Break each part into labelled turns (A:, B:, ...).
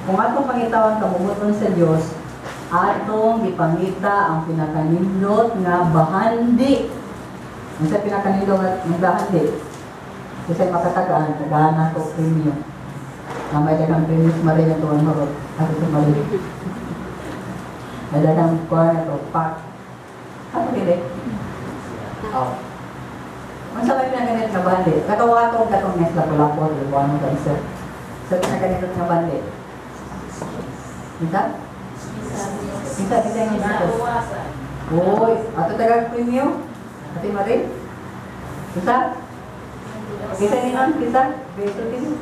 A: Kung atong pangitaon kabubut-on sa Dios, atong gipangita ang pinakanindot nga bahandi. Unsa pinakanindot nga bahandi? Kasi makatagaan, tagaan nato premyo. Na may daghang premyo sa Maria to ang marot. Ako sa Maria. May daghang kuha na to, pack. Ano dili? Oh. Unsa may pinakanindot nga bahandi? Katong katong nes lapo-lapo, buwan mo cancer. Sa pinakanindot nga bahandi? Kita? Kita, kita yung dito. Uy, ato tagang premyo? Ate Marie? Kita? Kita ni ma'am, kita? Beso din.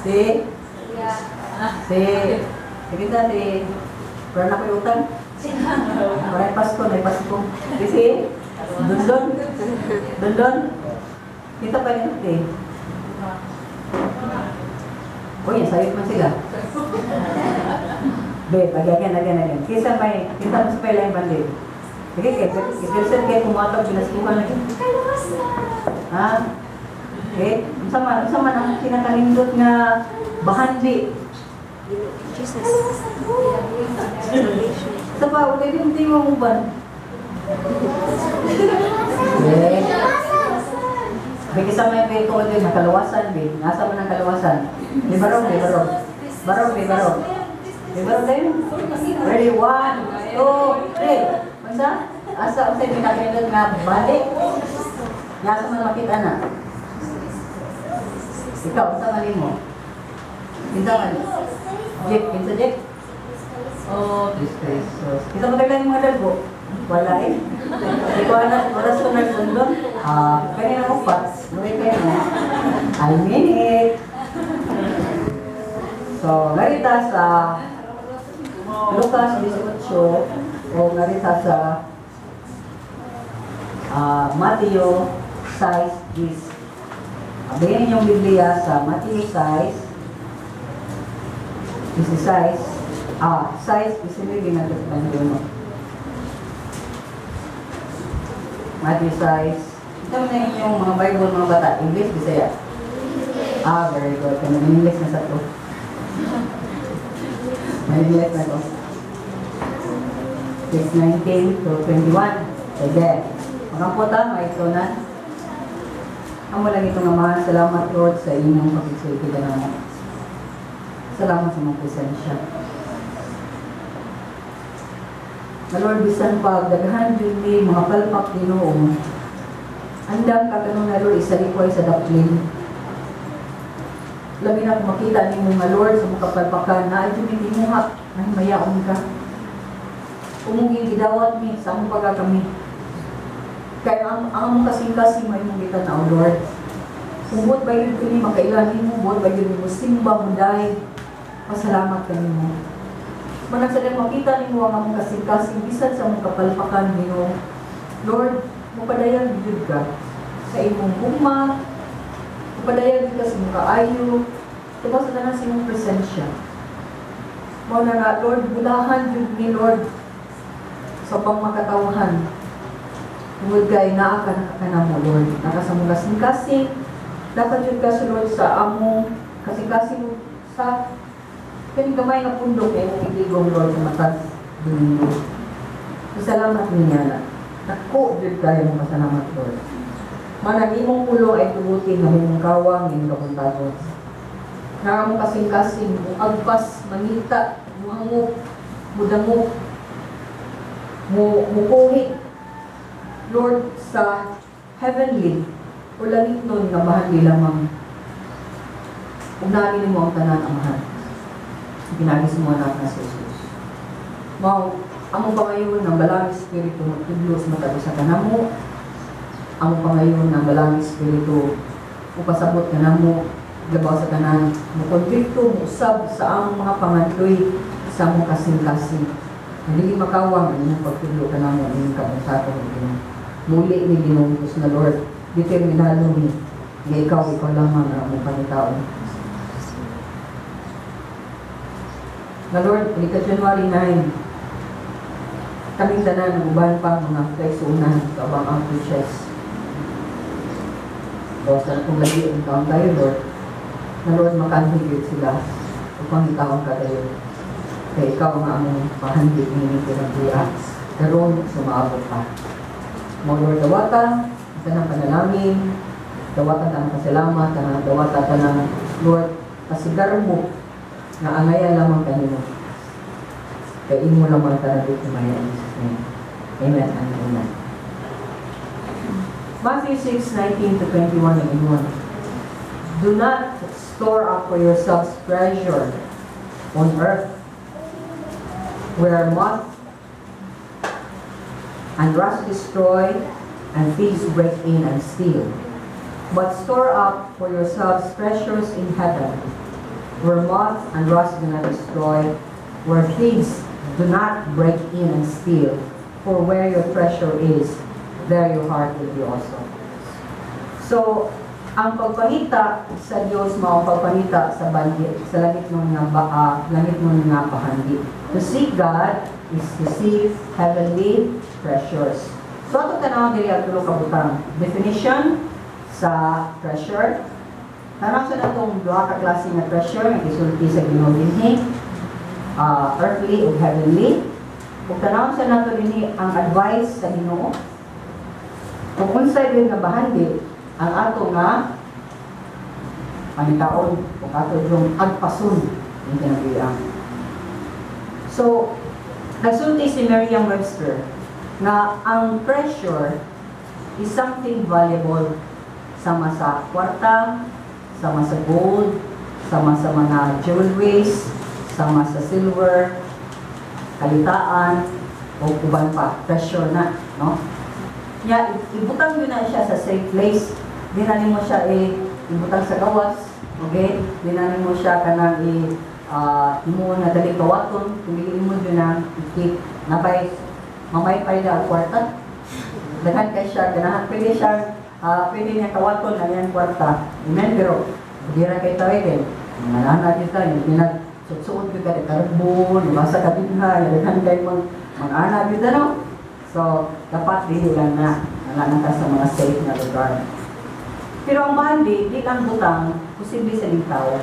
A: Si? Si? Sige ta, si? Pero na ko'y utang. Para Pasko, may Pasko. Si? Si? Dundon? Dundon? Kita pa rin, te. Uy, sayot man sila. Be, again, again, again. Kisa may, kita mas pa yung bandit. Sige, kay, kay, kay kumatag, pinaskuhan lagi. Ha? Okay? Unsa man ang pinakanindot nga bahandi?
B: Jesus. Salvation.
A: Sa pa, uli din di mo uban. Okay. Be, kisa may be tuod din, nakaluwasan, be. Nasa man ang kaluwasan? Be, barong, be, barong. Barong, be, barong. Be, barong tayo. Ready, one, two, three. Unsa? Asa, unsa yung pinakanindot nga balik? Nasa man makita na? Ikaw, unsa man nimo? Kinsa man? Jeff, kinsa Jeff? Oh, Diyos Jesus. Kinsa mo taglan yung mga dalbo? Wala eh. Hindi ko alam, oras ko nagsundon. Ah, kanina mo pa. Muli kayo mo. I mean it. So, narita sa Lucas 18 o narita sa Mateo 6 is. Abihin ninyong Biblia sa Mateo 6, 16, 6, 19 nga 21. Matthew 6. Ito na inyong mga Bible, mga bata. English, Bisaya? Ah, very good. Kaya English na sa to. May English na to. 6:19 to 21. Sige. Mga puta, may ito na. Amo lang itong Amahan. Salamat, Lord, sa inyong pagsigil na mo. Salamat sa mong presensya. Na Lord, bisan pag daghan jud ni mga palpak Ginoo. Andam ka kanong na Lord isalikway sa daplin. Labi na kung makita nimo nga Lord sa mga kapalpakan na ay jud imuha nahimayaon ka. Umuging gidawat mi sa among pagkakami. Kaya ang among kasing-kasing may imong gitan-aw, Lord. Kung buot ba yun kini makailan nimo, buot ba yun mo simba mo dahil pasalamat kanimo. Manang sa makita nimo ang among kasing-kasing bisan sa among kapalpakan Ginoo. Lord, mupadayag gyud ka sa imong gugma, mupadayag gyud ka sa imong kaayo, tubos sa tanan sa imong presensya. Mao na nga, Lord, bulahan gyud ni Lord sa pangmakatawhan. Tungod kay naa ka nakakanamo, Lord. Naka sa among kasing-kasing, dapat jud ka sa Lord sa among kasing-kasing sa kaning gamay nga pundok kay imong iligong, Lord, sa matag Domingo. So, salamat niya na. Nako, jud kayo mong pasalamat, Lord. Manang imong pulo ay tuguti nga imong kawang imong kapuntagon. Nga mo kasing-kasing, mo agpas, mangita, muhangop, mudangop, mo mukuhi, Lord, sa heavenly o langit nun nga bahagi lamang. Ug naani nimo ang tanan, Amahan. Ginagis mo anak na si Jesus. Mao, amo pangayon ng Balang Espiritu magtudlo sa matag usa kanamo. Amo pangayon ng Balang Espiritu upasabot kanamo labaw sa tanan, mo konflikto, mo usab sa among mga pangandoy sa among kasing-kasing. Dili makawang ang inyong pagtudlo kanamo ang inyong kabuntagon ng Ginoo. Muli ni Ginoong Diyos na Lord, determinado mi nga ikaw lamang ang among pangitaon. Na Lord, ka January 9, kaming tanan ng uban pa mga kaisunan sa ubang outreaches. Bawasan kung lagi ang taon tayo, Lord, na Lord, makanhigit sila. Ug pangitaon ka dayon. Kay ikaw ang among bahandi niining kinabuhia. Karon sumaabot pa. Mo Lord, dawata ang tanang panalangin, dawata tanang pasalamat, tanang dawata tanang, Lord, pasigarbo nga angayan lamang kanimo. Kay imo lamang tanan himaya in Jesus' name. Amen and amen. Matthew 6:19 to 21 and 1. "Do not store up for yourselves treasure on earth, where moth and rust destroy and thieves break in and steal. But store up for yourselves treasures in heaven, where moth and rust do not destroy, where thieves do not break in and steal. For where your treasure is, there your heart will be also." So, ang pagpangita sa Dios mao ang pagpangita sa bandi, sa langitnon nga ba, langitnon nga bahandi. To seek God is to seek heavenly treasures. So ato tanaw diri ang tulo ka butang. Definition sa treasure. Tanaw sa natong duha ka klase nga treasure nga gisulti sa Ginoo dinhi, earthly ug heavenly. Ug tanaw sa nato dinhi ang advice sa Ginoo. Kung unsay gyud nga bahandi ang ato nga pangitaon o ato yung agpasun ng kinabuhian. So, nagsulti si Merriam-Webster nga ang treasure is something valuable, sama sa kwarta, sama sa gold, sama sa mga jewelries, sama sa silver, kalitaan, o uban pa, treasure na, no? Nya, ibutang yun na siya sa safe place. Di na nimo siya ibutang sa gawas, okay? Di na nimo siya kanang i imo na dali kawaton, kung dili imo jud na i-keep nabay mamaypay na ang kwarta. Daghan kay siya ganahan, pwede niya kawaton ang iyang kwarta. Amen, pero di ra kay tayo kay mga nana kita, hindi na suot gyud ka karbon, basa ka dinha, daghan kay mga ana gyud, ano? So, dapat dili lang na na ka sa mga safe na lugar. Pero ang bahandi, di lang butang, posible sa tao.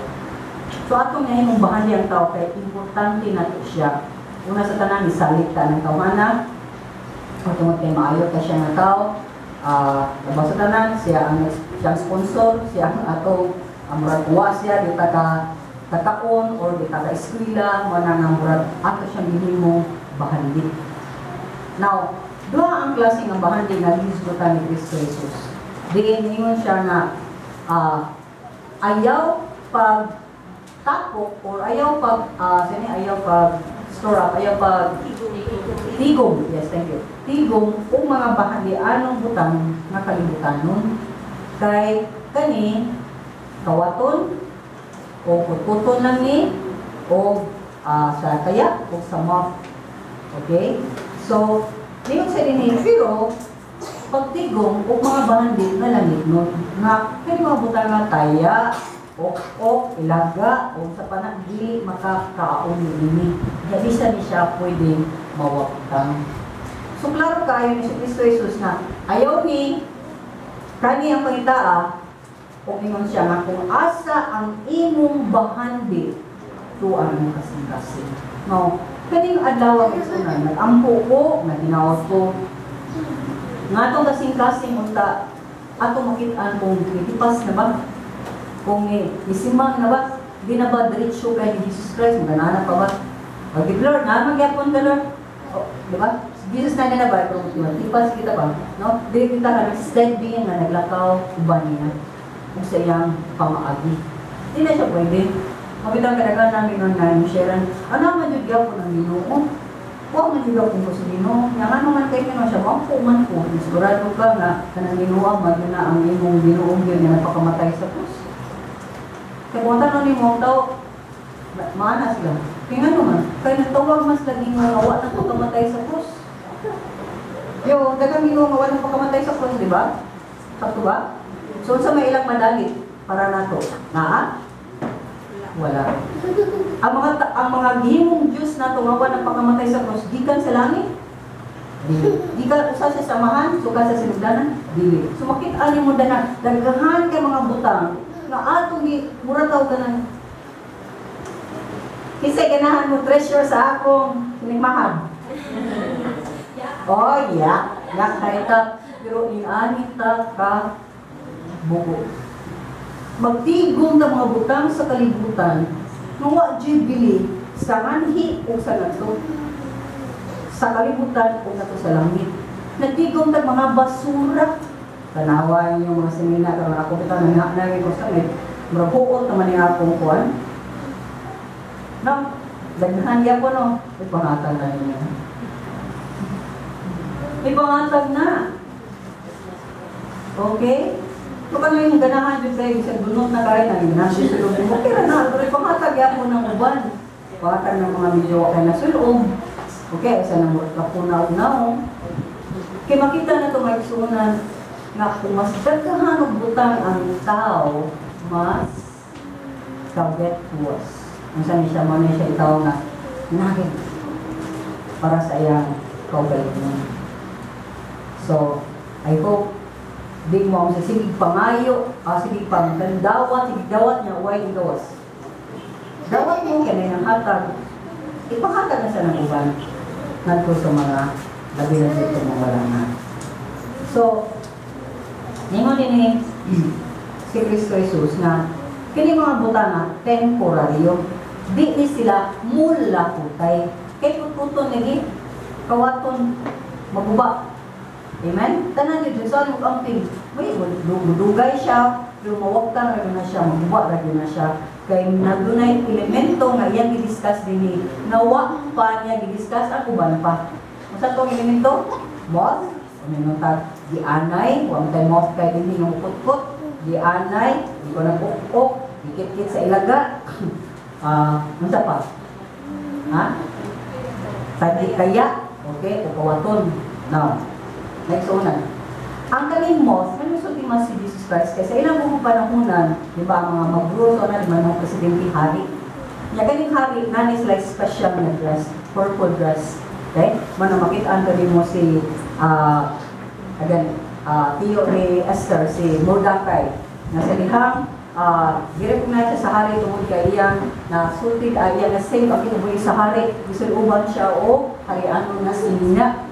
A: So atong nahimong bahandi ang tao kay importante na to siya. Una sa tanan, isalit ta ng tawhana. O tungod kay maayo ka siya nga tao. Labaw sa tanan, siya ang sponsor, siya ang atong murag kuha siya, di ta ka kakaon or di ta ka eskwela, mo na nga murag ato siyang gihimong bahandi. Now, duha ang klase ng bahandi nga gihisgutan ni Kristo Jesus. Diin ningon siya nga ayaw pag tapok or ayaw pag sini ayaw pag store up, ayaw pag tigom. Yes, thank you. Tigom o mga bahandianong butang nga kalibutanon. Kay kani kawaton o kututon lang ni o sa taya o sa moth. Okay? So, ningon sa dinhi, pero pagtigom o mga bahandi nga langitnon nga kani mga butang nga taya ok ilaga o sa pana dili makakaon niini. Di bisa ni siya pwedeng mawagtang. So klaro kaayo ni si Kristo Jesus na ayaw ni kani ang pangitaa o ingon siya nga kung asa ang imong bahandi, tuan ang kasing-kasing. No, kaning adlaw ang nag-ampo ko, nga tinawag ko nga atong kasing-kasing unta ato makit-an kung itipas na ba, kung isimang na ba, di na ba diretso kay ni Jesus Christ, maganana pa ba? Pag Lord, na magyapon ka, Lord. Oh, di ba? Jesus na na ba, pero tipas kita ba? No? Di kita ka steady nga naglakaw uban niya ug sa iyang pamaagi. Di na siya pwede. Mabitang kadaghan namin nun na sharean, ano man jud gyapon ang Ginoo? Wa man jud gyapon ko sa Ginoo. Nya ngano man kay Ginoo siya, mampo man ko. Sigurado ka nga kanang Ginoo man yun na ang imong Ginoong gyud nga napakamatay sa krus. Kay kung tanon nimo ang tao, maana sila. Kay ngano man, kay nagtawag mas lagi nga wa na pagkamatay sa krus. Yo, daghang Ginoo nga wa na pagkamatay sa krus, di ba? Sakto ba? So unsa may ilang madalit para nato? Naa? Wala. Ang mga gihimong Diyos nato nga wa na pagkamatay sa krus gikan sa langit? Dili. Gikan usa sa samahan, suka sa sinugdanan? Dili. So makita nimo dana daghan kay mga butang nga atong gi mura taw kanang Kinsay ganahan mo treasure sa akong sinigmahan? Oh, yeah. Yak kay ta. Pero inani ta ka bugo. Magtigom na mga butang sa kalibutan nga wa jud bili sa nganhi o sa ngadto sa kalibutan o ngadto sa langit. Nagtigom tag mga basura. Tanawa yung mga sinina karon, ako bitaw nang ko sa med. Murag huot naman ni akong kuan. No, daghan gyapon, no. Ipangatag na ninyo. Ipangatag na. Okay? So kano yung ganahan jud kayo sa dunot na kayo nang ganahan sa loob. Okay ra na, pero ipangatag gyapon ng uban. Pangatag ng mga medyo kay nasulob. Okay, sa nang kapuna og naong. Kay makita na ito, mga igsuonan, nga kung mas daghan og butang ang tao, mas kabetuwas. Unsa ni siya mo ni siya itaw nga naging para sa iyang kaugalingon. So, I hope di mo sa sige pangayo, sige pang dawat, sige dawat niya, way gawas. Dawat mo kay nang hatag. Ipanghatag na sa nang uban ngadto sa mga labi na dito mga wala na. So, ningon din si Kristo Jesus nga kini mga butanga temporaryo, di ni sila mulaputay kay pututon lagi, kawaton, maguba. Amen. Tanan yun sa mo amping may mudugay siya, pero mawagtan ra na siya, maguba ra na siya kay nadunay elemento nga iyang gidiscuss dinhi nga wa pa niya gidiscuss ang uban pa. Unsa tong elemento? Moth. Ano tag gianay, wa man tay moth kay dinhi nga mukutkot, gianay, di ko nang ok, gikit-kit sa ilaga. Ah, unsa pa? Ha? Tagi kaya, okay, o kawaton. Now, next una. Ang kaning moth, may musulti man si Jesus Christ kasi sa ilang buong panahunan, di ba, ang mga mabruso na, di ba, mga presidente, hari. Nya kaning hari, nani sila special na dress, purple dress. Okay? Mano makita ang mo si, again, tiyo ni Esther, si Mordecai, na sa dihang girecognize siya sa hari tungod kay iyang na sultid ay iyang na save ang kinabuhi sa hari, gisuloban siya o harianon na sinina.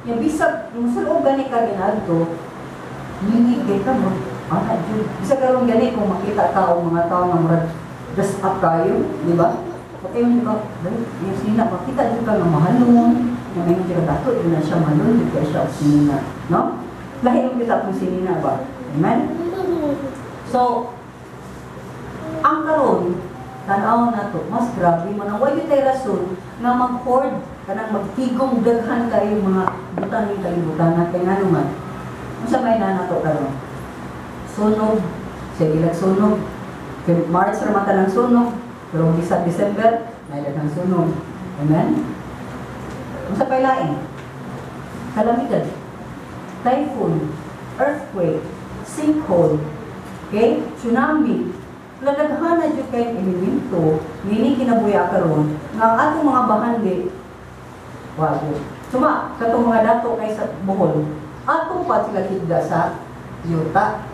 A: Yang bisag musulob gani ka ginadto, lingig kay ka mo. Ana jud. Bisag karon gani kung makita ka og mga tao nga murag dress up kayo, di ba? Okay mo ka, dali, yung sinina, makita jud ka nga mahalon, nga may jud ka dato, jud na siya mahalon, jud kay siya og sinina, no? Lahi yung kita kung sinina ba? Amen? So, ang karon, tan-aw na to, mas grabe man ang way tay rason nga mag-hoard, kanang magtigom daghan kayo mga butang ng kalibutan na kay ngano man. Unsa may na nato karon? Sunog, sige lang sunog. Kay March ra man tanang sunog, pero bisag December, may daghang sunog. Amen? Unsa pay laing? Kalamidad, typhoon, earthquake, sinkhole, okay? Tsunami. Lalaghan na jud kay elemento nini kinabuya karon nga ang atong mga bahandi wa jud. Suma katong mga dato kay sa Bohol, atong pa sila higda sa yuta.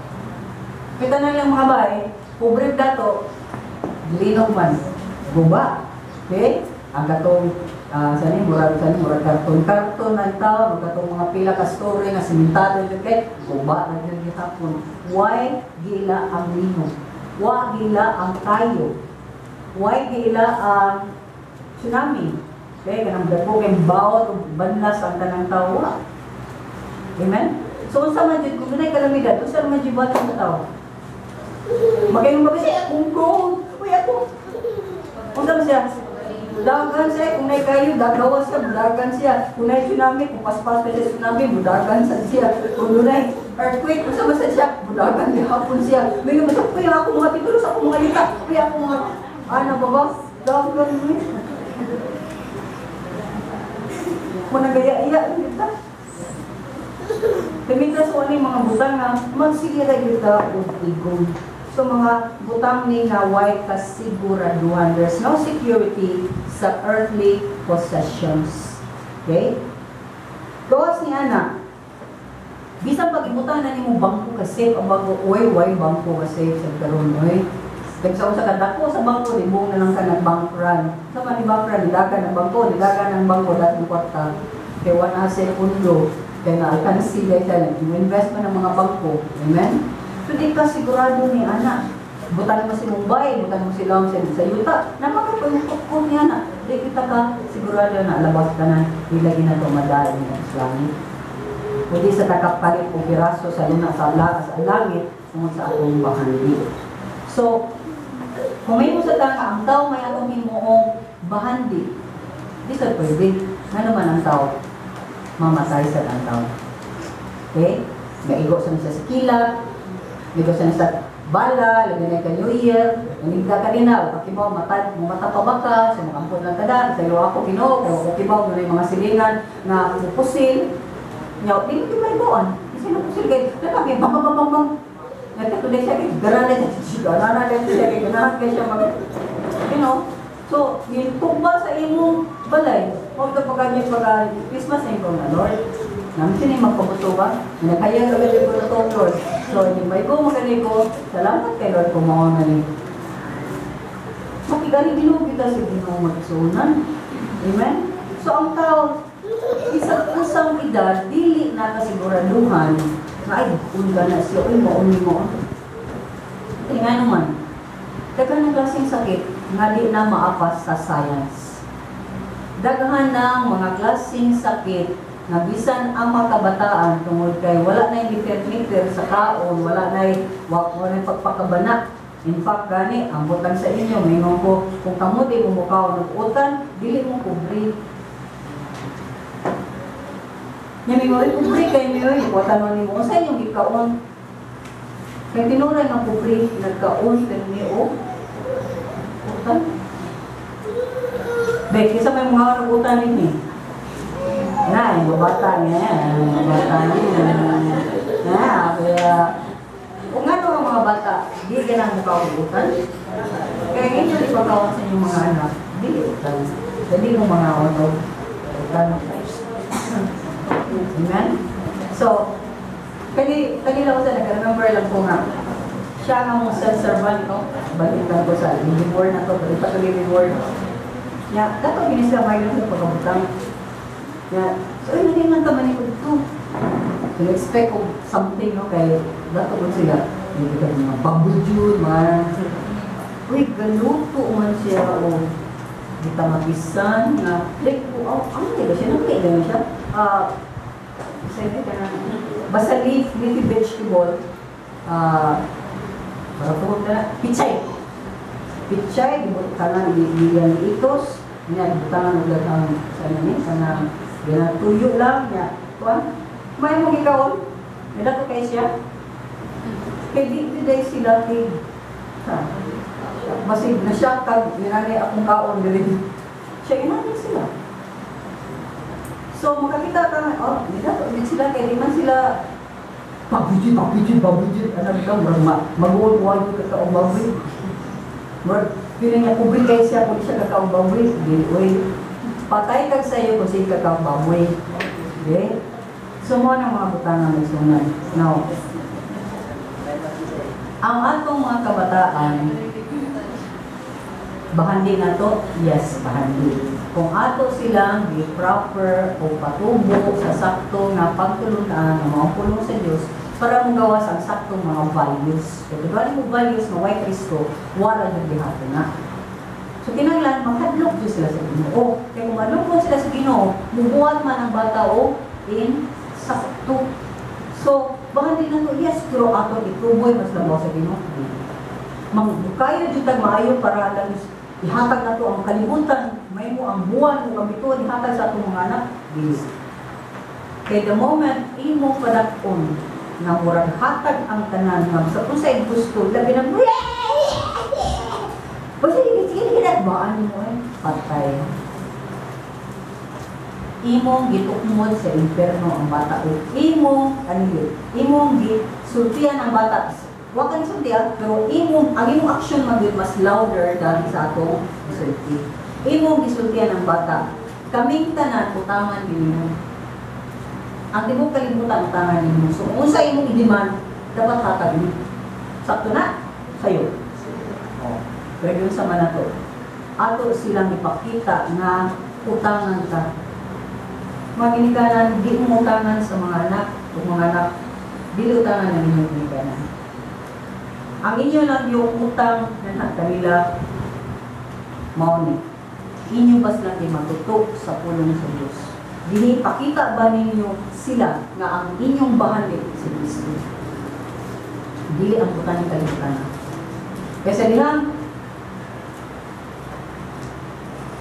A: Kita na lang mga bahay, pobre dato, linog man, guba. Okay? Ang katong sa ni murag karton karton ang tao, katong mga pila ka story nga simentado jud kay guba na jud gihapon. Why gila ang linog? Wa gila ang kayo? Why gila ang tsunami? Okay, kanang dako kay bawat ug banlas ang tanang tawo. Amen? So unsa man jud kung dunay kalamidad, unsa man jud buhaton sa tao? Magayon ba kasi akong gold? Uy, ako. Unsa man siya? Budagan siya, kung nay kayo, dagawa siya, budagan siya. Kung nay tsunami, kung paspas pa siya tsunami, budagan sa siya. Kung dunay earthquake, unsa man sa siya, budagan gihapon siya. May naman siya, kuya ako mga titulos, ako mga lita, kuya ako mga, ano ba ba? Dagan mo. Kung nagaya-iya, kita. Pamitas ko ano yung mga butang nga, magsige ra gyud ka og igong. So mga butang ni nga way kasiguraduhan. There's no security sa earthly possessions. Okay? Gawas ni ana, bisan pag ibutang na nimo bangko ka safe ang bangko, oy, way bangko ka safe sa karon, oy. Kaya sa usa ka dako sa bangko, libong na lang ka nag-bank run. Sa man ni bank run, nidagan ng bangko, nidagan ng bangko, dahil ng kwarta. Kaya wala sa pundo, kaya na-alkansi dahil sa nag-invest man ng mga bangko. Amen? So di ka sigurado ni ana. Butan mo si Mumbai, butan mo si Long sa yuta. Namakapagpukpok niya na. Di kita ka sigurado na labas ka na, di lagi na tumadal ng langit. Kundi sa takapalit o piraso sa luna sa langit tungod sa atong bahandi. So, kung may mo sa tanga, ang tao may atong himuong bahandi, di sa pwede. Nga naman ang tao, mamatay sa ang tao. Okay? Maigo sa sa kilat, maigo sa sa bala, labi na ka New Year, nanigda ka din na, kakibaw, mata, mata pa ba ka, sa makampot lang kada, sa iyo ako Ginoo, kaya ako kibaw, doon yung mga silingan na pupusil. Nya, di mo may buwan. Kasi na pusil kay, nagkami, bang, bang, bang, bang. Nagkatuloy siya, kay, gara na siya, gara na siya, kay, ganahan kay siya mag, so, yung tugba sa imong balay, huwag ka pagka pagka Christmas na ikaw na, Lord. Namin sila yung magpabuto ba? Nagkaya ka ba ko na to, Lord? So, yung may ko, magaling ko, salamat kay Lord kung mga na ni. Makigali Ginoo kita sa Ginoo magsunan. Amen? So, ang tao, isang usang edad, dili na kasiguraduhan na ay, unda na siya, uy, mauni mo. Kaya nga naman, daghan ng klaseng sakit nga di na maapas sa science. Daghan ng mga klaseng sakit na bisan ang mga kabataan tungod kay wala na yung liter sa kaon, wala na wala na pagpakabana. In fact, gani, ang butang sa inyo, maingon ko, kung kamo di mo mukaon og utan, dili mo pobre. Nya mingon, "Ay, pobre kay mi oy, watan man nimo unsa inyong gikaon?" Kay tinuray nga pobre, nagkaon pirmi og utan. Be, kinsa may mga og utan ninyo? Na, yung bata niya, yung bata niya. Na, kaya, kung nga ang mga bata, di ka na mukha og utan. Kaya inyo ipakawan sa inyong mga anak, di utan. Dali mo mga og utan. Amen? So, kani kani lang ko sa nag-remember lang ko nga, siya nga mong self-servant, no? Balikan ko sa living word na to, balikan ko living word. Ya, dato gini sila may sa pagkabutang. Ya, so ay naging man ka man ko dito. So expect ko something, no, kay dato ko sila. Hindi ka mga baboy jud, mga uy, galuto man siya o gitamagisan nga like oh, ano ba siya nang kailan siya ah, ka na basta leafy vegetable, para tuhod na pichay pichay gibutangan giyan itos niya, gibutangan og daghang sa ano ni kanang tuyo lang niya kuan may mo gikaon nila kay siya kay di di day sila tig ha basig na siya kag ginani akong kaon diri siya inani sila. So makakita ka nga, oh, di na di sila kay di man sila pabijit pabijit pabijit ano ka murag ma maguol ko ka kaong baboy, murag feeling niya pobre kay siya kung siya kakaong baboy. Di oy, patay kag sayo kung sige kakaong baboy. Okay, so mo ang mga butang nga magsunan. Now, ang atong mga kabataan, bahandi na to? Yes, bahandi. Kung ato silang di proper o patubo sa sakto nga pagtulunan ng mga pulong sa Diyos para mogawas ang saktong mga values. Kaya kung mo values nga way Kristo, wala yung gihapon na. So kinahanglan makadlok jud sila sa Ginoo. Kaya kung madlok mo sila sa Ginoo, mubuhat man ang bata o in sakto. So, bahandi na to, yes, pero ato ituboy mas labaw sa Ginoo. Mangbukayo jud tag maayo para lang ihatag na to ang kalibutan, may mo ang buwan mo gamito ihatag sa atong mga anak. Dili. Kay the moment imo padak-on nga murag hatag ang tanan nga sa unsay gusto, labi na basta sige sige sige baan mo ay patay. Imong gitukmod sa impierno ang bata o imong ano yun, imong gisultian ang bata. Wa ka ni sultian, pero imong ang imong action man gyud mas louder than sa atong gisulti. Imong gisultian ang bata, kaming tanan utangan ninyo. Ang tibuok kalibutan utangan ninyo. So kung unsa imong i-demand, dapat hatag ni. Sakto na sayo. Oh, pero yun sa man nato. Ato silang ipakita nga utangan ta. Mga ginikanan, di mo utangan sa mga anak, o mga anak, dili utangan ng inyong ginikanan. Ang inyo lang yung utang na kanila, mao ni. Inyo ba silang matutok sa pulong sa Diyos? Dili pakita ba ninyo sila nga ang inyong bahandi si Kristo? Dili ang butang ng kalibutan. Kaysa dilang,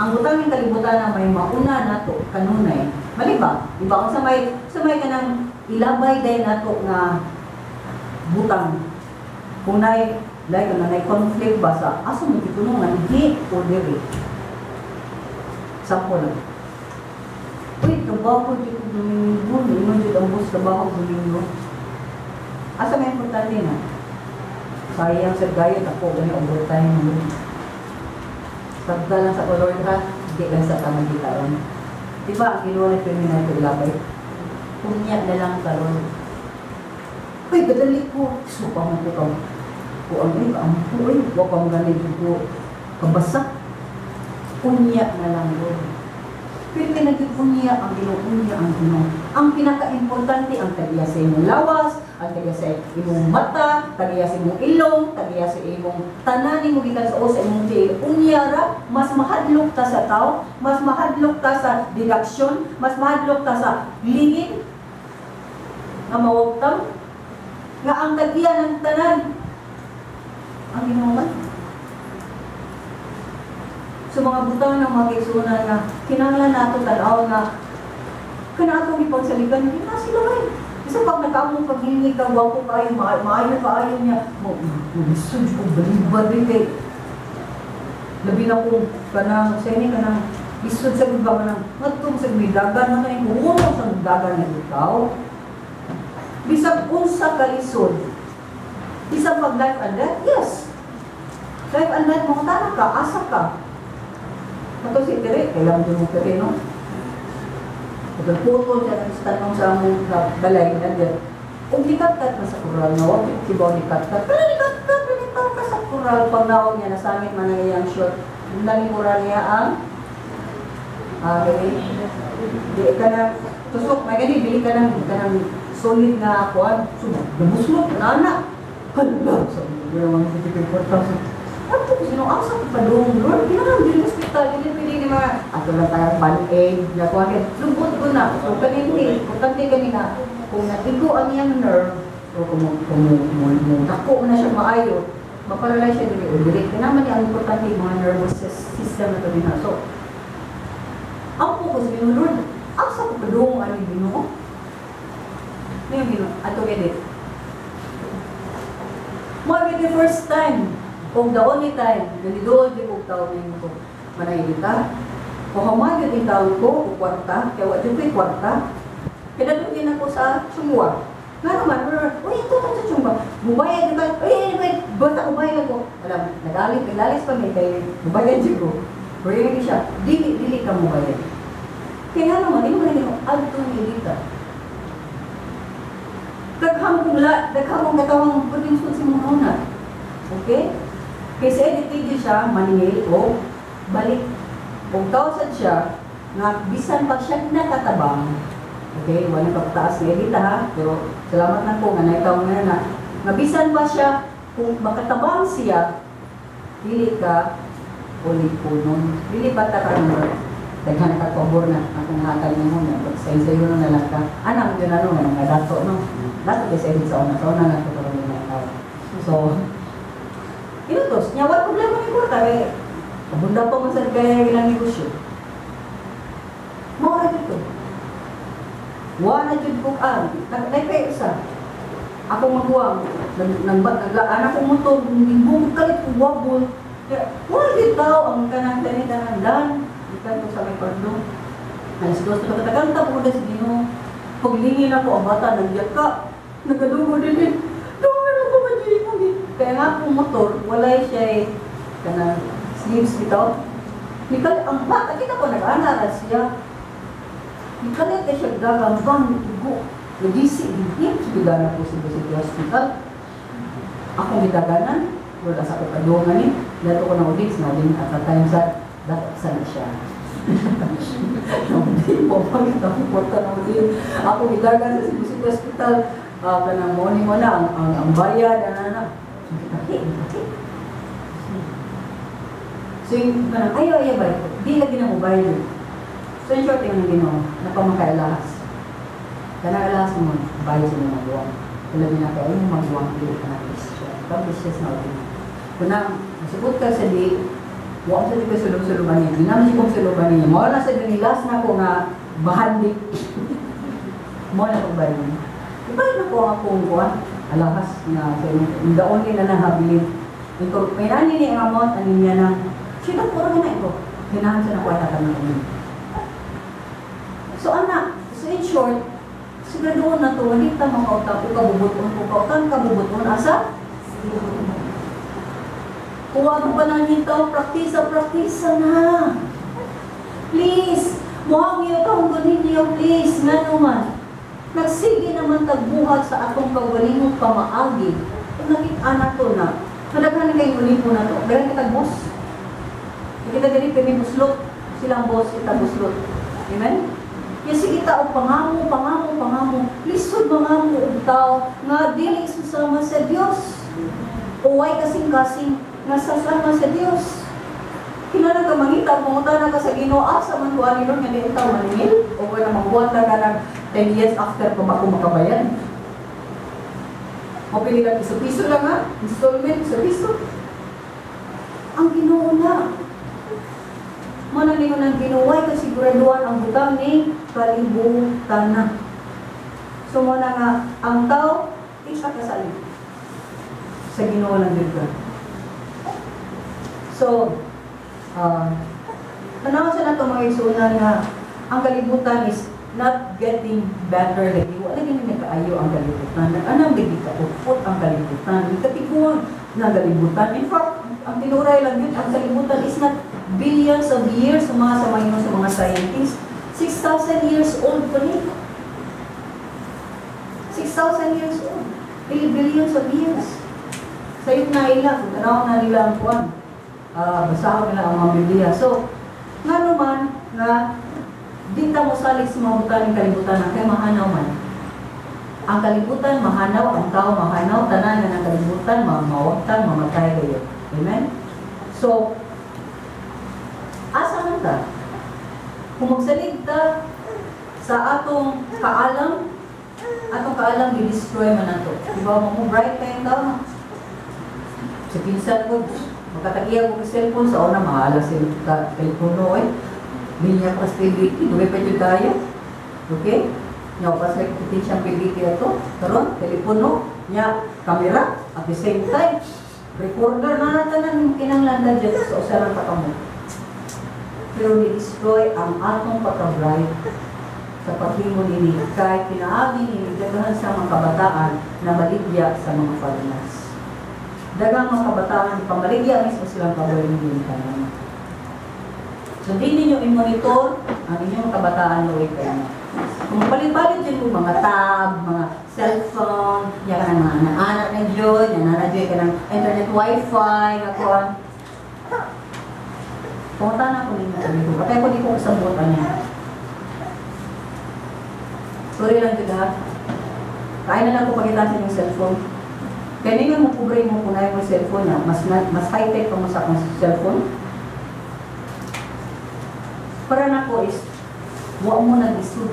A: ang butang ng kalibutan na may mauna nato kanunay. Mali ba? Di ba? Kung sa may kanang ilabay day nato nga butang. Kung nay like ano, nay conflict ba sa asa mo gitunungan di o diri. Sample lang. Uy, trabaho di ko Domingo, ingon jud ang boss, trabaho Domingo. Asa may importante na? Sayang sa gayot ako gani overtime mo. Sabda lang sa color ha, di lang sa tamang gitaon. Di ba ang Ginoo ni pirmi nato ilabay? Unya na lang karon. Uy, gadali ko. Supa mo ko ka. Kuang ay, kaampo ay, wa pa mo gani jud ko kabasa. Unya na lang, Lord. Pero kinagid unya ang Ginoo, unya ang Ginoo. Ang pinaka-importante ang tagiya sa imong lawas, ang tagiya sa imong mata, tagiya sa imong ilong, tagiya sa imong tanan nimo gikan sa o sa imong tiil. Unya ra, mas mahadlok ta sa tao, mas mahadlok ta sa direksyon, mas mahadlok ta sa lingin nga mawagtang nga ang tagiya ng tanan ang Ginoo man. So mga butang ng mga kaigsuonan nga kinahanglan nato tan-aw nga kana atong ipagsaligan na sila ay. Bisa pag nakaamong paghingi ka, gwapo kaayo, maayo kaayo niya, mo lisod ko balibad rin kay labi na kung kanang sa ini kanang lisod sa gud ba kanang ngadtong sa may dagan na kanang kuno sa dagan na ikaw. Bisag unsa ka lisod, bisag pag life and death, yes. Life and death, mangutana ka, asa ka. Ato si Tere, kailangan din mo Tere, no? Putol siya ng tanong sa among balay, nandiyan. Kung nikatkat na sa kural, nawag yung kibaw ni katkat. Pero nikatkat, nalitaw ka sa kural. Pag nawag niya, nasangit man ang iyang short. Nalikuran niya ang, gani, di ka na, tusok, may gani, bili ka ng solid na kuan. So, nabuslot, na. Hala, sabi ko, wala mga 54,000. Ano ko sino asa ko pa doon, Lord? Kailangan dili hospital, dili pwede ni mga ato lang tayo band-aid, na kuan kay lubot ko na. So kanini, importante kanina kung natigo ang iyang nerve o kung mo, mo dako na siya maayo, maparalyze siya dili o dili. Kaya naman ang importante yung mga nervous system na to din. So, ang focus Ginoo, Lord, asa ko pa doon ani Ginoo? Ano yung Ginoo? Ato gid. Mo the first time o the only time, ganidoon di ko taon ngayon ko manahilita. O human yun yung taon ko, o kwarta, kaya wa jud ko'y kwarta. Kaya din ako sa Chumwa. Nga naman, uy, ito, ito, ito, Chumwa. Mubayad ka, uy, uy, uy, basta mubayad ko. Wala, nagalit, naglalis pa mi, kay mubayad jud ko. Pero yun siya, dili, dili ka mubayad. Kaya naman, di mo na ginawa, adto ni Edita. Daghang kong la, daghang kong katawang pwedeng sa mong una. Okay? Kay sa edit video siya, maningil o balik. Kung tawsad siya, nga bisan pa siya nakatabang, okay, wala pagtaas ni Edita ha, pero salamat na ko nga naitaw nga na, nga bisan pa siya, kung makatabang siya, dili ka ulit-punon. Dili ba ta ka daghan ka pabor na akong hatag nimo na pag sa sayo na lang ka. Anang yun ano nga nga dato no. Dato kay sa edit sa una na to karon na tao. So, inutos niya, wala problema ni kwarta kay abunda pa man sa kaya ilang negosyo. Mao ra dito. Wa na jud ko nagpay usa. Ako maguwang nag nag naglaan akong motor, nibungkod kalit ko wabol. Kaya wala gyud tao ang kanang kani tanan dan ikan ko sa may pardong. Alas 2 pa katagal ta po sa Ginoo. Paglingin ako ang bata nagyaka. Nagadugo din din. Dungan ako man dili mo. Kaya nga akong motor, walay siya eh, kanang sleeves bitaw. Nikal ang bata kita ko nag-ana ra siya. Nikalit na siya dagang bang igo. Nagisi din gidana ko sa City Hospital. Akong gidaganan. Lord, asa ko padungan ni. Dato ko na udits na din at that time sa dato sa na siya. Hindi po pagkita ko porta na udin. Ako gidagan sa Cebu City Hospital, kanang morning mo na ang bayad ana na. Tahi, tahi. So yung kanang ayaw ayaw bayad ko. Di lagi na mo bayad. So in short, yung Ginoo, napamakay alahas. Kanang alahas mo, bayad sa mga buwang. Kung na kayo, yung magbuwang dili ka na Christian. Pag Christian na ulit. Kung na, masubot ka sa di, wa sa di ko sulub-suluban niya. Di naman siya kong suluban niya. Mao na sa di last na ko nga bahandi. Mao na kong bayad niya. Ibayad na ko ang akong kuwan. Alahas nga sa inyo. The only na nahabilin. Ito, may nani ni ang amount, ani niya na, siya puro na ito. Ganahan siya na kuha na kami. So anak, so in short, siguraduhon na to, hindi ta makautang o kabubuton, o kautang kabubuton, asa? Kuha mo pa na nito, praktisa, praktisa na. Please, muhang iyo taong ninyo, please, nga naman. Nagsige naman tagbuhat sa atong kaugalingong pamaagi. Kung nakita na to na, madaghan kay ulipo na to, daghan kitag boss. Kita dili kami buslot, silang boss kita buslot. Amen? Yung sige ta og pangamo, pangamo, pangamo, lisod mangamo og tao nga dili susama sa Dios. Uway kasing-kasing nga sasama sa Dios. Kinahanglan ka mangita, mangutana ka sa Ginoo, asa man ko ani Lord nga di ikaw maningil o wala magbuhat na ka ng 10 years after pa ba ako makabayad. Mapili lang piso-piso lang ha, installment, piso-piso. Ang Ginoo na. Mana ninyo ng Ginoo ay kasiguraduhan ang butang ni kalibutan na. So mo na nga, ang tao, isa kasalig sa Ginoo lang gyud ka. So, tanaw sa nato mga igsuonan nga ang kalibutan is not getting better lagi. Wala gini nagkaayo ang kalibutan. Nag-anam lagi kaupot ang kalibutan. Katiguan na kalibutan. In fact, ang tinuray lang yun, ang kalibutan is not billions of years sa mga scientists. 6,000 years old pa ni. 6,000 years old. Really billions of years. Sayop na ila, kung tanaw na nila ang kuwan. Basahon nila ang mga Biblia. So, nga naman, nga, di ta mo salig sa mga butang ng kalibutan na kay mahanaw man. Ang kalibutan mahanaw, ang tao mahanaw, tanan nga ng kalibutan, mawagtan, mamatay kayo. Amen? So, asa man ta? Kung magsalig ta sa atong kaalam di-destroy man nato. Di ba mo bright kayo tao? Sa pinsan ko, magkatagiya ko sa cellphone, sa una, mahala sa telepono eh. Linya pa sa PLDT, duwi pa jud tayo. Okay? Nya pas like puti siyang PLDT ato, karon telepono, nya kamera at the same time recorder na tanan kinahanglan na dyan sa usa lang ka kamot. Pero ni-destroy ang atong pagka-bright sa paghimo nini kay pinaagi nini daghan sa mga kabataan na maligya sa mga foreigners. Daghang mga kabataan pamaligya mismo silang kaugalingon tanan. So di ninyo i-monitor ang inyong kabataan luwi kayo. Kung palit-palit yun mo mga tab, mga cellphone, yan ka ng mga anak-anak na Diyo, yan na na ka ng internet wifi, nga kuan. Pumunta na ako ninyo sabi ko. Kaya ko di ko kasabutan niya. Sorry lang jud ha. Kaya na lang ko pakita sa inyong cellphone. Kaya ninyo mo pobre mo kung mo cellphone na, mas high-tech pa mo sa akong cellphone. Para na ko is, wa mo nag-isod.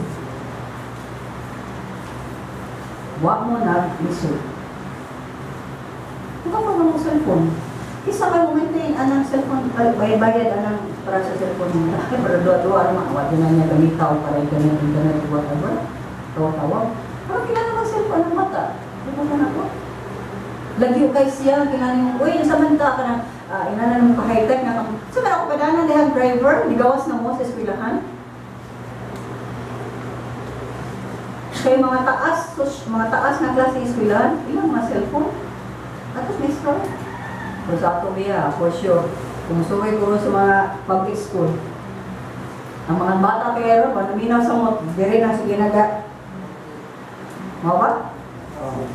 A: Wa mo nag-isod. Kung ka pa mo cellphone, isa ka mo maintain anang cellphone, bayad-bayad anang para sa cellphone mo. Ay, para duwa-duwa, ano, wa na niya gamitaw para internet, internet, whatever. Tawa-tawa. Pero kilala mo cellphone ng bata. Di ba ka na ko? Lagi kay siya, kilala mo, uy, nasa man ka na, inana mo ka high-tech na, sa man ako padanan dihang driver, nigawas na mo sa eskwelahan. Kay mga taas, sus, mga taas na klase sa eskwelahan, ilang mga cellphone. Atos may straw. Pero sa ato biya, for sure, kung suway ko sa mga public school, ang mga bata pero, panaminaw sa mo, dire na sa ginaga. Mao ba? Oh.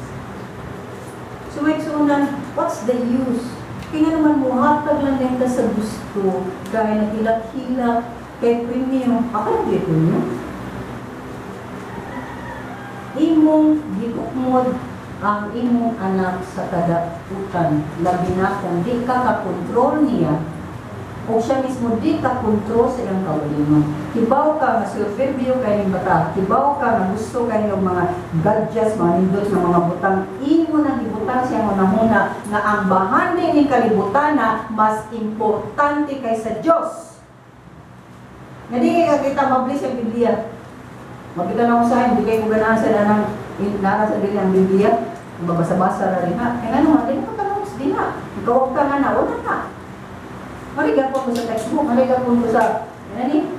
A: So may sunan, what's the use? Kaya naman mo, hatag lang din ta sa gusto, kaya naghilak-hilak, kay premium, ako lang premium. Imong gitukmod ang imong anak sa kadautan, labi na kung di ka kakontrol niya o siya mismo di ka kontrol sa iyang kaugalingon. Kibaw ka nga self-review kay ning bata, kibaw ka nga gusto kay ng mga gadgets, mga nindot nga mga butang, imo nang ibutang siya hunahuna nga ang bahandi ni kalibutan na mas importante kaysa Dios. Nga di kay kakita mablis ang Biblia. Makita na ko sa hindi kayo ganahan sa nanang nara sa dili ang Biblia. Babasa-basa ra rin ha. Kaya nga naman, di ka tanong di na. Ikaw ka nga na, wala na. Mariga po ko sa textbook, mariga po ko sa, ano ni?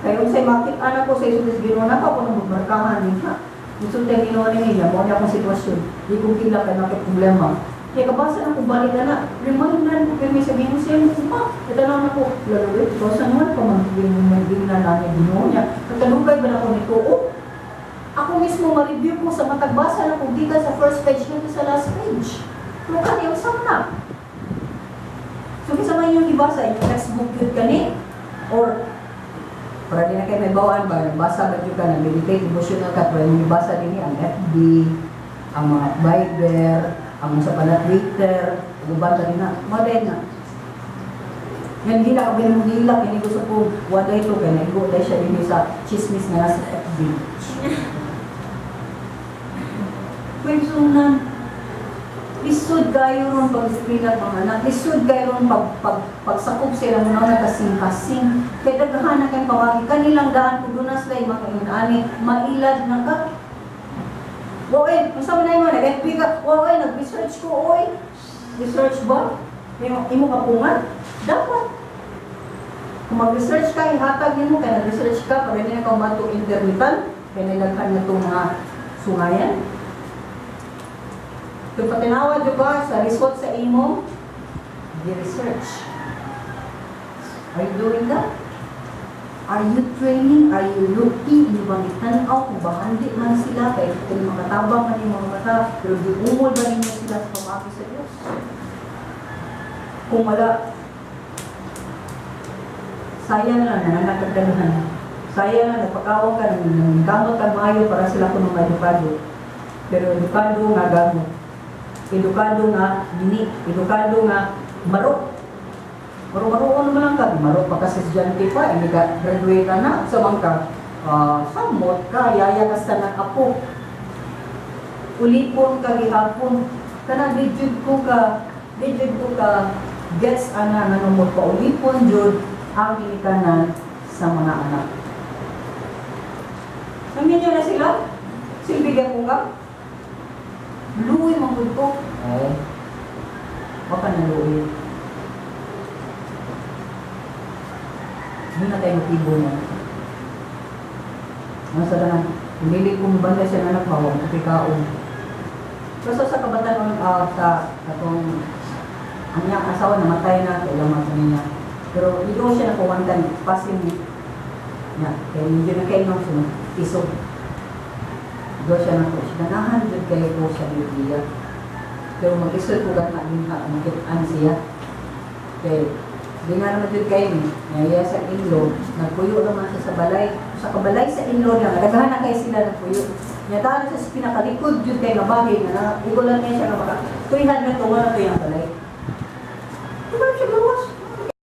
A: Kaya kung sa'yo makita na ko sa Isus Ginoo na ko, kung magmarkahan ni ha. Gusto tayo Ginoo ni niya, mo niya akong sitwasyon. Di ko kila kay nakit problema. Kaya kabasa na ko balik na na, remind na ko kay may sabihin mo siya mo pa. Itanaw na ko, lalo eh, 2001 pa maging na namin Ginoo niya. Katalugay ba na ko nito? Oh, ako mismo ma-review ko sa matagbasa na kung gikan sa first page hanggang sa last page. Pero kani, ang sama na. So, kinsa man yung gibasa, yung textbook yun kani, or para di na kayo may bawaan ba, basa ba yun ka na, meditate, devotional ka, pero yung basa din ang FB, ang mga Viber, ang sa pala Twitter, uban din na, maday na. Yan hila, ka mo hila, kini gusto ko, waday to, kaya naigo dahil siya din sa chismis nga nasa FB. Pwede sunan, lisod kayo ron pagdisiplina at mga anak, lisod kayo ron pagsakop sila mo na kasing-kasing. Kaya daghan na kayong pamagi, kanilang daan, kung doon na sila yung mga ani, mailad na ka. Oy, unsa man na imo, nag-FB ka, oy, nag-research ko, oy. Research ba? Imo, imo kapungan? Dapat. Kung mag-research ka, ihatag nimo kay nag-research ka, para hindi na ka mato internetan, kay nilaghan na itong mga sungayan. Kung patinawa, di ba, sa result sa imo, di-research. Are you doing that? Are you training? Are you looking? Inyo bang itanaw kung bahandi man sila? Kaya kung makatabang man yung mga mata, pero giumol ba ninyo sila sa pamagi sa Diyos? Kung wala, sayang lang, nananakagdahan. Sayang lang, nagpakawang ka, nanggamot ka maayo para sila kung mga edukado. Pero edukado nga gamot. Edukado nga gini. Edukado nga maro. Maro-maroon naman lang ka. Maro pa kasi estudyante pa, hindi ka graduate ka na. Sa bang ka, samot ka, yaya ka sa ng apo. Ulipon ka gihapon. Kana di jud ko ka, di jud ko ka gets ana nga mo paulipon jud ang ginikanan sa mga anak. Naminyo na sila? Silbigan ko ka? Luoy man gud ko. Ay, baka na luoy. Doon na tayo motibo niya. Ano sa tanan? Hindi ko mabantay sa anak ba, huwag ko kaon. Basta sa kabataan sa atong ang iyang asawa namatay na, kailangan man niya. Pero hindi ko siya nakuwantan, passing niya. Kaya medyo na kayo nung isog. Do siya na ko, siya ganahan jud kayo ko sa Biblia. Pero mag-isod ko gana din ha, makitaan siya. Kay di nga naman jud kayo ni, naya sa in-law, nagpuyo naman siya sa balay. Sa kabalay sa in-law niya, nagagahan na kayo sila nagpuyo. Nya daan siya sa pinakalikod jud kay nga bagay nga na igulan niya siya nga maka tuyhan na tuwa na to yung balay.